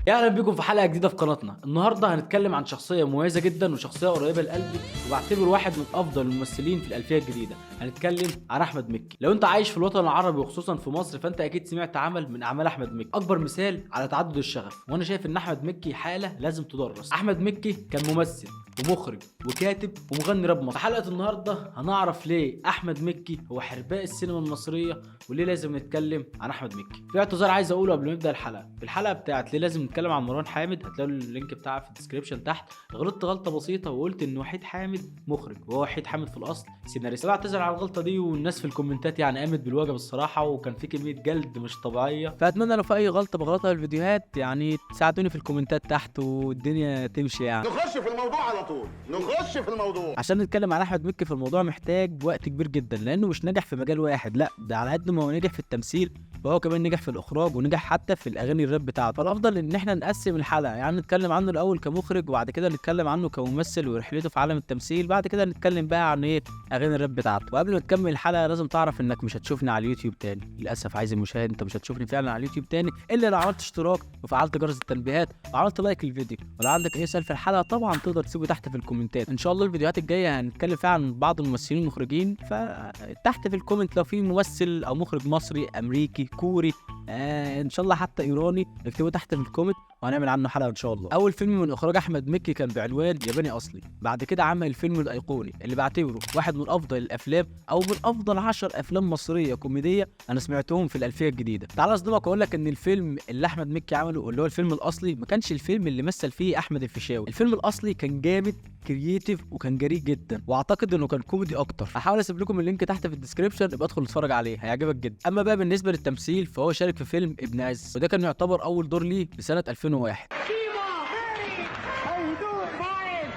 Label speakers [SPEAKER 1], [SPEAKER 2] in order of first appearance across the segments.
[SPEAKER 1] يا اهلا بيكم في حلقة جديدة في قناتنا. النهارده هنتكلم عن شخصية مميزة جدا وشخصية قريبه لقلبي، وبعتبره واحد من افضل الممثلين في الالفية الجديدة. هنتكلم عن احمد مكي. لو انت عايش في الوطن العربي وخصوصا في مصر فانت اكيد سمعت عمل من اعمال احمد مكي، اكبر مثال على تعدد الشغف. وانا شايف ان احمد مكي حاله لازم تدرس. احمد مكي كان ممثل ومخرج وكاتب ومغني راب مصري. في حلقة النهارده هنعرف ليه احمد مكي هو حرباء السينما المصرية وليه لازم نتكلم عن احمد مكي. في اعتذار عايز اقوله قبل ما نبدا الحلقة. في الحلقة بتاعت ليه لازم نتكلم عن مروان حامد، هتلاقوا ال link بتاعها في ال description تحت. غلطت غلطه بسيطة وقلت ان وحيد حامد مخرج، وهو وحيد حامد في الاصل سيناريست. بعتذر على الغلطة دي، والناس في الكومنتات يعني قامت بالواجب الصراحة، وكان في كمية جلد مش طبيعية. فاتمنى لو في اي غلطه بغلطها في الفيديوهات يعني تساعدوني في الكومنتات تحت والدنيا تمشي يعني.
[SPEAKER 2] نخش في الموضوع على طول، نخش في الموضوع.
[SPEAKER 1] عشان نتكلم عن احمد مكي في الموضوع محتاج وقت كبير جدا، لانه مش نجح في مجال واحد، لا ده على قد ما هو نجح في التمثيل فهو كمان نجح في الاخراج ونجح حتى في الاغاني الراب بتاعته. فالافضل ان احنا نقسم الحلقة، يعني نتكلم عنه الاول كمخرج وبعد كده نتكلم عنه كممثل ورحلته في عالم التمثيل، بعد كده نتكلم بقى عن ايه اغاني الراب بتاعته. وقبل ما تكمل الحلقة لازم تعرف انك مش هتشوفني على اليوتيوب تاني، للاسف عايز المشاهد انت مش هتشوفني فعلا على اليوتيوب تاني الا لو عملت اشتراك وفعلت جرس التنبيهات وعملت like للفيديو. ولو عندك اي سؤال في الحلقة طبعا تقدر تسيبه تحت في الكومنتات. ان شاء الله الفيديوهات الجاية هنتكلم فيها عن بعض الممثلين المخرجين، فتحت في ال comment لو في ممثل او مخرج مصري امريكي كوري ان شاء الله حتى ايراني، اكتبوا تحت في ال comment وهنعمل عنه حلقة ان شاء الله. اول فيلم من اخراج احمد مكي كان بعنوان ياباني اصلي. بعد كده عمل الفيلم الايقوني اللي بعتبره واحد من افضل الافلام او من افضل 10 افلام مصرية كوميدية انا سمعتهم في الالفية الجديدة. تعال اصدمك واقول لك ان الفيلم اللي احمد مكي عمله اللي هو الفيلم الاصلي ما كانش الفيلم اللي مثل فيه احمد الفيشاوي. الفيلم الاصلي كان جامد creative وكان جريء جدا، واعتقد انه كان كوميدي اكتر. هحاول اسيب لكم ال link تحت في ال description، ابقى ادخل اتفرج عليه هيعجبك جدا. اما بقى بالنسبة للتمثيل فهو شارك في فيلم ابن عز، وده كان يعتبر اول دور ليه لسنه 2001.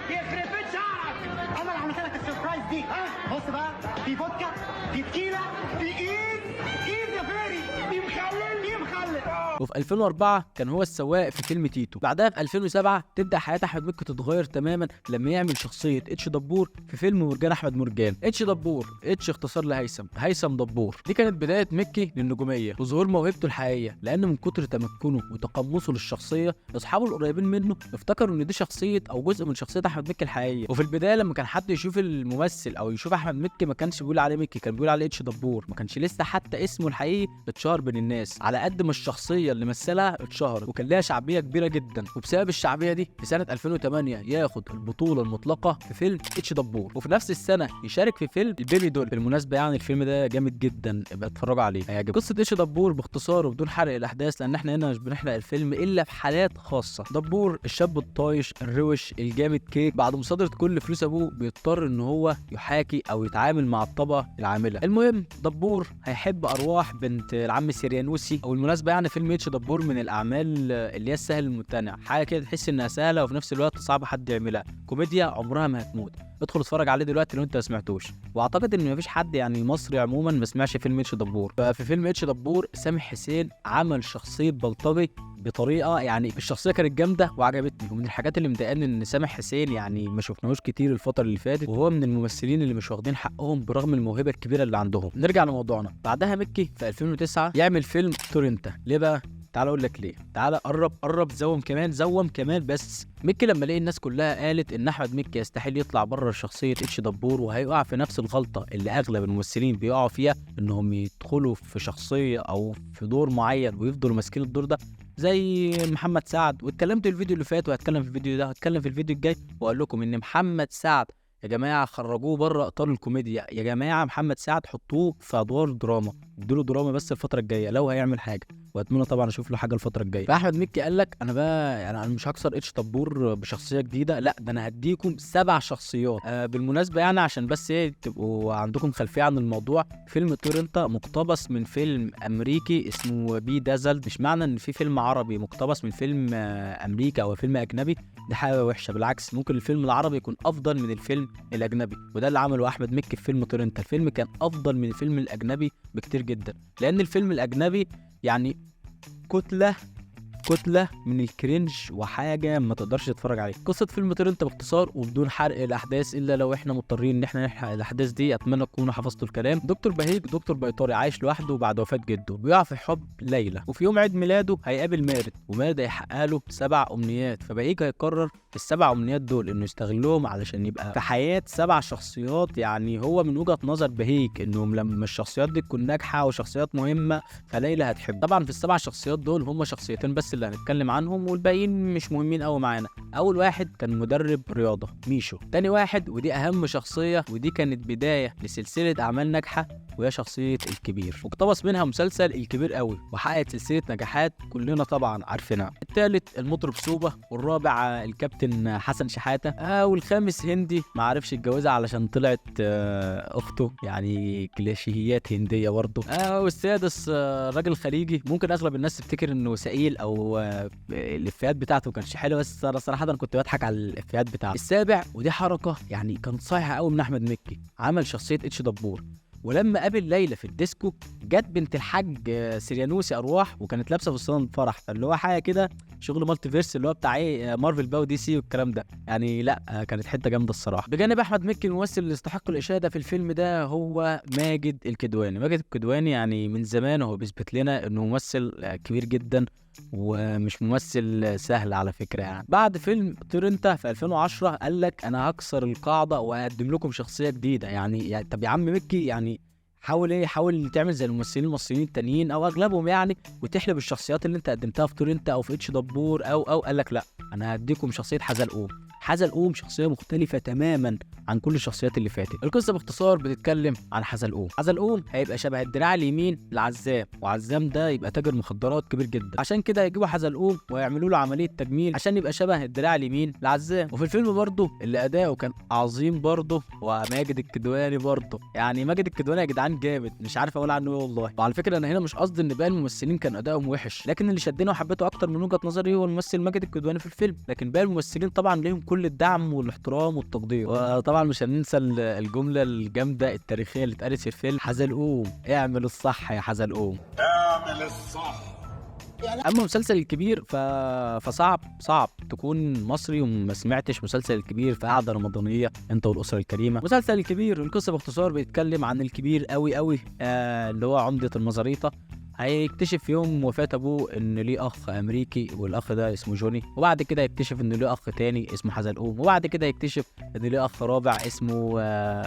[SPEAKER 3] يخرب بيت شعرك، انا اللي عملت لك ال surprise دي. بص بقى، في فودكا، في تكيلا، في ايز ايز يا فيري، في مخلل، في مخلل.
[SPEAKER 1] وفي 2004 كان هو السواق في فيلم تيتو. بعدها في 2007 تبدا حياة احمد مكي تتغير تماما لما يعمل شخصية اتش دبور في فيلم مرجان احمد مرجان. اتش دبور، اتش اختصار لهيثم، هيثم دبور. دي كانت بداية مكي للنجوميه وظهور موهبته الحقيقية، لان من كتر تمكنه وتقمصه للشخصية اصحابه القريبين منه افتكروا ان دي شخصية او جزء من شخصية احمد مكي الحقيقية. وفي البداية لما كان حد يشوف الممثل او يشوف احمد مكي ما كانش بيقول عليه مكي، كان بيقول عليه اتش دبور. ما كانش لسه حتى اسمه الحقيقي اتشهر بين الناس على قد ما الشخصية اللي مثلها اتشهرت وكان لها شعبية كبيرة جدا. وبسبب الشعبية دي في سنة 2008 ياخد البطولة المطلقة في فيلم اتش دبور، وفي نفس السنة يشارك في فيلم البيبي دول. بالمناسبة يعني الفيلم ده جامد جدا، ابقى اتفرجوا عليه هيعجبك. قصة اتش دبور باختصار وبدون حرق الاحداث، لان احنا هنا مش بنحرق الفيلم الا في حالات خاصة. دبور الشاب الطايش الروش الجامد كيك، بعد مصادره كل فلوس ابوه بيضطر ان هو يحاكي او يتعامل مع الطبقة العاملة. المهم دبور هيحب ارواح بنت العم سيريانوسي. او بالمناسبة يعني فيلم اتش دبور من الاعمال اللي هي السهل الممتنع، حاجة كده تحس انها سهلة وفي نفس الوقت صعب حد يعملها، كوميديا عمرها ما هتموت. ادخل اتفرج عليه دلوقتي لو انت ما سمعتوش. واعتقد ان مفيش حد يعني مصري عموما ما سمعش فيلم اتش دبور. ففي فيلم اتش دبور سامح حسين عمل شخصية بلطجي بطريقة يعني الشخصية كانت جامدة وعجبتني. ومن الحاجات اللي مضايقاني ان سامح حسين يعني ما شفناهوش كتير الفترة اللي فاتت، وهو من الممثلين اللي مش واخدين حقهم برغم الموهبة الكبيرة اللي عندهم. نرجع لموضوعنا. بعدها مكي في 2009 يعمل فيلم تورنتا. ليه بقى؟ تعال اقول لك ليه. تعال قرب قرب، zoom كمان zoom كمان. بس مكي لما لقي الناس كلها قالت ان احمد مكي يستحيل يطلع بره شخصية اتش دبور وهيقع في نفس الغلطة اللي اغلب الممثلين بيقعوا فيها، انهم يدخلوا في شخصية او في دور معين ويفضلوا ماسكين الدور ده زي محمد سعد. واتكلمت الفيديو اللي فات وهتكلم في الفيديو ده وهتكلم في الفيديو الجاي، واقول لكم ان محمد سعد يا جماعة خرجوه بره اطار الكوميديا. يا جماعة محمد سعد حطوه في ادوار دراما، اديله دراما بس الفترة الجاية لو هيعمل حاجة، واتمنى طبعا اشوف له حاجة الفترة الجاية. فاحمد مكي قال لك انا بقى يعني انا مش هكسر اتش دبور بشخصية جديدة، لا ده انا هديكم 7 شخصيات. بالمناسبة يعني عشان بس ايه تبقوا عندكم خلفية عن الموضوع، فيلم تورنتا مقتبس من فيلم امريكي اسمه Bedazzled. مش معنى ان في فيلم عربي مقتبس من فيلم امريكي او فيلم اجنبي دي حاجة وحشة، بالعكس ممكن الفيلم العربي يكون افضل من الفيلم الاجنبي، وده اللي عمله احمد مكي في فيلم تورنتا. الفيلم كان افضل من الفيلم الاجنبي بكتير جدا، لان الفيلم الاجنبي يعني كتلة كتلة من ال cringe وحاجه ما تقدرش تتفرج عليها. قصة فيلم طير انت باختصار وبدون حرق الاحداث، الا لو احنا مضطرين ان احنا نحرق الاحداث دي، اتمنى تكونوا حفظتوا الكلام. دكتور بهيج دكتور بيطري عايش لوحده بعد وفاه جده، بيقع في حب ليلى، وفي يوم عيد ميلاده هيقابل مارد، ومارد هيحقق له 7 امنيات. فبهيج هيقرر ال7 امنيات دول انه يستغلهم علشان يبقى في حياة 7 شخصيات. يعني هو من وجهه نظر بهيج انهم لما الشخصيات دي تكون ناجحة وشخصيات مهمة فليلى هتحب. طبعا في ال7 شخصيات دول هم شخصيتين بس اللي هنتكلم عنهم، والباقيين مش مهمين قوي معانا. اول واحد كان مدرب رياضة ميشو. تاني واحد ودي اهم شخصية، ودي كانت بداية لسلسلة اعمال ناجحة، وهي شخصية الكبير، واقتبس منها مسلسل الكبير قوي وحققت سلسلة نجاحات كلنا طبعا عارفينها. الثالث المطرب سوبه، والرابع الكابتن حسن شحاته، والخامس هندي ما عرفش يتجوزها علشان طلعت اخته، يعني كليشيهات هنديه برضه. والسادس راجل خليجي، ممكن اغلب الناس تفتكر انه سئيل او الافيهات بتاعته ما كانش حلوة، بس انا صراحة انا كنت بضحك على الافيهات بتاعته. السابع ودي حركة يعني كانت صايعه قوي من احمد مكي، عمل شخصية اتش دبور، ولما قابل ليلى في الديسكو جت بنت الحاج سيريانوسي ارواح، وكانت لابسه فستان فرح، فاللي هو حاجة كده شغل multiverse اللي هو بتاع ايه مارفل بقى ودي سي والكلام ده، يعني لا كانت حتة جامدة الصراحة. بجانب احمد مكي الممثل اللي يستحق الاشادة في الفيلم ده هو ماجد الكدواني. ماجد الكدواني يعني من زمان هو بيثبت لنا انه ممثل كبير جدا ومش ممثل سهل على فكرة. يعني بعد فيلم طير انت في 2010 قال لك انا هكسر القاعدة واقدم لكم شخصية جديدة. يعني طب يا عم مكي، يعني حاول ايه، حاول تعمل زي الممثلين المصريين التانيين او اغلبهم يعني، وتحلب الشخصيات اللي انت قدمتها في طير انت او في اتش دبور او قال لك لا، انا هديكم شخصية حزلقوم. حزلقوم شخصية مختلفة تماما عن كل الشخصيات اللي فاتت. القصة باختصار بتتكلم عن حزلقوم. حزلقوم هيبقى شبه الدراع اليمين لعزام، وعزام ده يبقى تاجر مخدرات كبير جدا، عشان كده هيجيبوا حزلقوم ويعملوا له عملية تجميل عشان يبقى شبه الدراع اليمين لعزام. وفي الفيلم برضه اللي اداؤه كان عظيم برضه وماجد الكدواني برضه، يعني ماجد الكدواني يا جدعان جامد، مش عارف اقول عنه ايه والله. وعلى فكرة انا هنا مش قصدي ان باقي الممثلين كان ادائهم وحش، لكن اللي شدني وحبيته اكتر من وجهه نظري هو الممثل ماجد الكدواني في الفيلم، لكن باقي الممثلين طبعا ليهم كل الدعم والاحترام والتقدير. وطبعا مش هننسى الجملة الجامدة التاريخية اللي اتقالت في الفيلم، حزلقوم اعمل الصح يا حزلقوم،
[SPEAKER 2] اعمل الصح.
[SPEAKER 1] اما مسلسل الكبير فصعب صعب تكون مصري وما سمعتش مسلسل الكبير في قعدة رمضانيه انت والاسرة الكريمة. مسلسل الكبير القصة باختصار بيتكلم عن الكبير قوي قوي، اللي هو عمده المزاريطه، هيكتشف في يوم وفاة ابوه ان ليه اخ امريكي والاخ ده اسمه جوني، وبعد كده يكتشف ان ليه اخ تاني اسمه حزلقوم، وبعد كده يكتشف ان ليه اخ رابع اسمه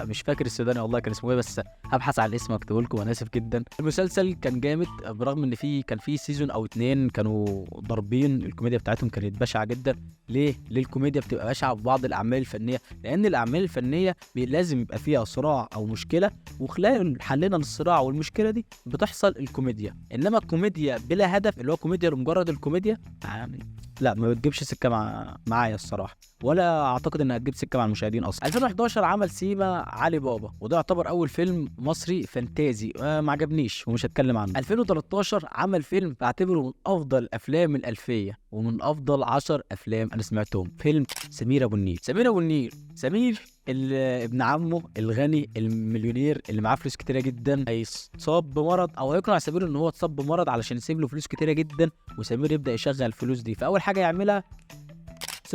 [SPEAKER 1] مش فاكر السوداني والله كان اسمه ايه، بس هبحث على الاسم واكتبه لكم، انا اسف جدا. المسلسل كان جامد برغم ان كان فيه season او 2 كانوا ضاربين، الكوميديا بتاعتهم كانت بشعة جدا. ليه الكوميديا بتبقى بشعة في بعض الاعمال الفنية؟ لان الاعمال الفنية لازم يبقى فيها صراع او مشكلة، وخلال حلنا للصراع والمشكلة دي بتحصل الكوميديا. انما الكوميديا بلا هدف اللي هو كوميديا لمجرد الكوميديا، يعني لا ما بتجيبش سكة معايا الصراحة، ولا اعتقد انها هتجيب سكة مع المشاهدين اصلا. 2011 عمل سيما علي بابا، وده يعتبر اول فيلم مصري fantasy، ما عجبنيش ومش هتكلم عنه. 2013 عمل فيلم بعتبره من افضل افلام الالفية ومن افضل 10 افلام انا سمعتهم، فيلم سمير ابو النيل. سمير ابو النيل، سمير ابن عمه الغني المليونير اللي معاه فلوس كتيرة جدا، هيتصاب بمرض او هيقنع سمير ان هو اتصاب بمرض علشان يسيب له فلوس كتيرة جدا، وسمير يبدا يشغل الفلوس دي. فاول حاجة يعملها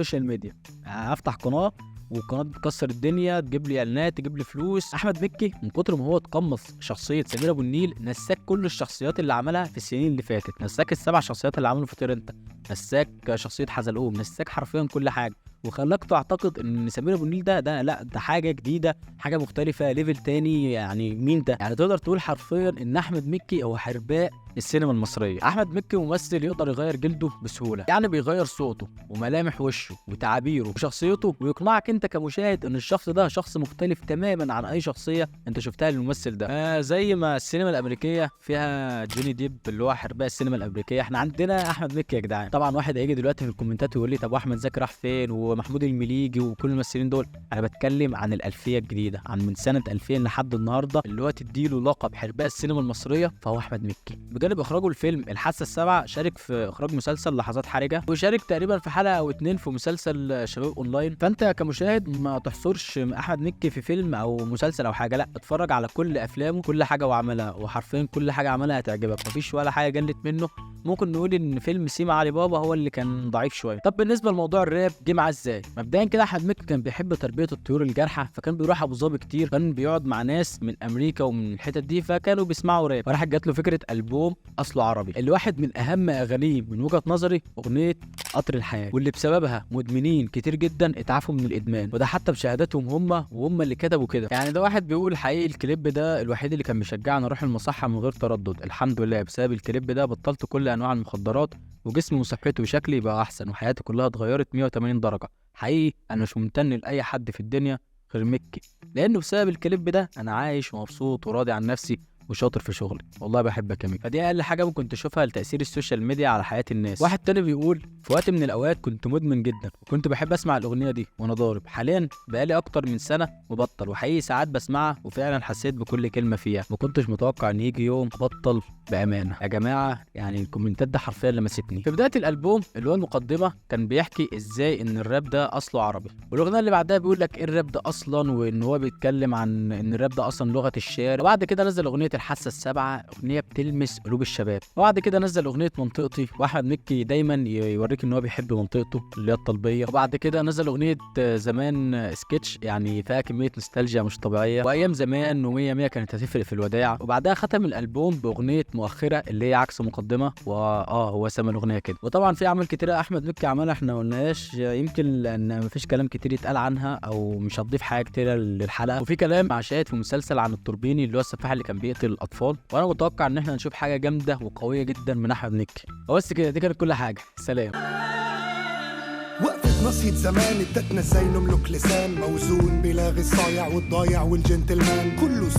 [SPEAKER 1] social media، هفتح قناة والقناة بتكسر الدنيا، تجيب لي اعلانات، تجيب لي فلوس. احمد مكي من كتر ما هو اتقمص شخصية سمير ابو النيل نساك كل الشخصيات اللي عملها في السنين اللي فاتت، نساك ال7 شخصيات اللي عملوا في طير انت، نساك شخصية حزلقوم، نساك حرفيا كل حاجة، وخلاك تعتقد ان سمير ابو النيل ده لا ده حاجة جديدة، حاجة مختلفة، level تاني، يعني مين ده؟ يعني تقدر تقول حرفيا ان احمد مكي هو حرباء السينما المصرية. احمد مكي ممثل يقدر يغير جلده بسهولة، يعني بيغير صوته وملامح وشه وتعابيره وشخصيته، ويقنعك انت كمشاهد ان الشخص ده شخص مختلف تماما عن اي شخصية انت شفتها للممثل ده. زي ما السينما الامريكية فيها جوني ديب اللي هو حرباء السينما الامريكية، احنا عندنا احمد مكي يا جدعان. طبعا واحد هيجي دلوقتي في الكومنتات ويقول لي طب واحمد زكي راح فين ومحمود المليجي وكل الممثلين دول؟ انا بتكلم عن الالفية الجديدة، عن من سنة 2000 لحد النهارده، اللي هو تديله لقب حرباء السينما المصرية فهو احمد مكي. بجانب اخراجه الفيلم الحاسة السابعة، شارك في اخراج مسلسل لحظات حرجه، وشارك تقريبا في حلقة او 2 في مسلسل شباب اونلاين. فانت كمشاهد ما تحصرش احمد مكي في فيلم او مسلسل او حاجة، لا اتفرج على كل افلامه، كل حاجة وعملها، وحرفيا كل حاجة عملها هتعجبك، مفيش ولا حاجة جلت منه. ممكن نقول ان فيلم سيما علي بابا هو اللي كان ضعيف شوية. طب بالنسبة لموضوع الراب جه معاه ازاي؟ مبدئيا كده احمد مكي كان بيحب تربيه الطيور الجارحه، فكان بيروح ابو ظبي كتير، كان بيقعد مع ناس من امريكا ومن الحتت دي، فكانوا بيسمعوا راب، فراحت جات له فكرة البوم اصله عربي. الواحد من اهم اغانيه من وجهه نظري اغنية قطر الحياة، واللي بسببها مدمنين كتير جدا اتعافوا من الادمان، وده حتى بشهاداتهم هم، وهم اللي كتبوا كده. يعني ده واحد بيقول حقيقي الكليب ده الوحيد اللي كان مشجعني اروح المصحه من غير تردد، الحمد لله بسبب الكليب ده بطلت كل انواع المخدرات، وجسمي وصحتي وشكلي بقى احسن، وحياتي كلها اتغيرت 180 درجه. حقيقي انا مش ممتن لاي حد في الدنيا غير مكي، لانه بسبب الكليب ده انا عايش ومبسوط وراضي عن نفسي وشاطر في شغلي، والله بحبك يا مكي. فدي اقل حاجة ممكن تشوفها لتاثير ال social media على حياة الناس. واحد تاني بيقول في وقت من الاوقات كنت مدمن جدا، وكنت بحب اسمع الاغنية دي وانا ضارب، حاليا بقالي اكتر من سنة مبطل، وحقيقي ساعات بسمعها وفعلا حسيت بكل كلمة فيها، ما كنتش متوقع ان يجي يوم ابطل بامانه. يا جماعة يعني الكومنتات ده حرفيا لمستني. في بداية الالبوم اللي هو المقدمة كان بيحكي ازاي ان الراب ده اصله عربي، والاغنية اللي بعدها بيقول لك ايه الراب ده اصلا، وان هو بيتكلم عن ان الراب ده اصلا لغة الشارع. وبعد كده نزل اغنية الحاسة السابعة، اغنية بتلمس قلوب الشباب. وبعد كده نزل اغنية منطقتي، واحمد مكي دايما يوريك ان هو بيحب منطقته اللي هي الطلبيه. وبعد كده نزل اغنية زمان سكتش، يعني فيها كمية نوستالجيا مش طبيعية، وايام زمان ومية مية كانت هتفرق في الوداع. وبعدها ختم الالبوم باغنية مؤخره اللي هي عكس مقدمه، واه هو سمى الاغنية كده. وطبعا في اعمال كتيرة احمد مكي عملها احنا ما قلناهاش، يمكن لان مفيش كلام كتير يتقال عنها او مش هتضيف حاجة كتيرة للحلقة. وفي كلام مع شاهد في مسلسل عن التوربيني اللي هو السفاح اللي كان بيقتل الاطفال، وانا متوقع ان احنا نشوف حاجة جامدة وقويه جدا من احمد مكي. وبس كده، دي كانت كل حاجة. سلام.
[SPEAKER 4] وقفة نصية زمان ادتنا ازاي نملك لسان موزون بلاغي الصايع والضايع والجنتلمان كله.